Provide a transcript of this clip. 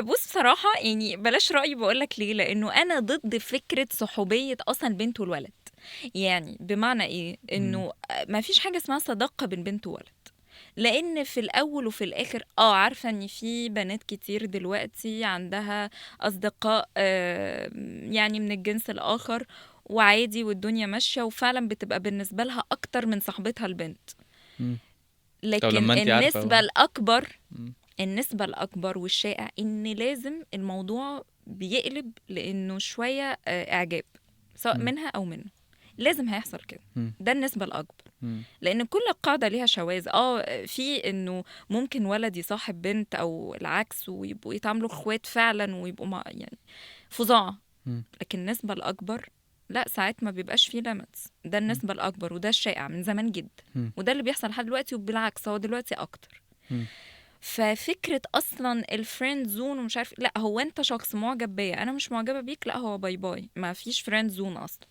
بص، بصراحة يعني بلاش رأيي، بقولك ليه، لأنه أنا ضد فكرة صحوبية أصلا البنت والولد. يعني بمعنى إيه؟ إنه ما فيش حاجة اسمها صداقة بين بنت وولد، لأن في الأول وفي الآخر عارفة إن في بنات كتير دلوقتي عندها أصدقاء يعني من الجنس الآخر، وعادي والدنيا ماشية، وفعلا بتبقى بالنسبة لها أكتر من صاحبتها البنت. لكن طب لما انت عارفة النسبة الأكبر، النسبة الأكبر والشائع إن لازم الموضوع بيقلب لأنه شوية إعجاب، سواء منها أو منه، لازم هيحصل كده. ده النسبة الأكبر. لأن كل قاعدة ليها شواذ. في إنه ممكن ولد يصاحب بنت أو العكس ويبقوا يتعاملوا إخوات فعلا ويبقوا مع يعني فظاعة. لكن النسبة الأكبر لا، ساعات ما بيبقاش فيه limits. ده النسبة الأكبر وده الشائع من زمان جدا. وده اللي بيحصل لحد دلوقتي، وبالعكس هو دلوقتي أكتر. ففكرة أصلا ال friend zone ومش عارف، لا هو أنت شخص معجب بيا، أنا مش معجبة بيك، لا هو bye bye، ما فيش friend zone أصلا.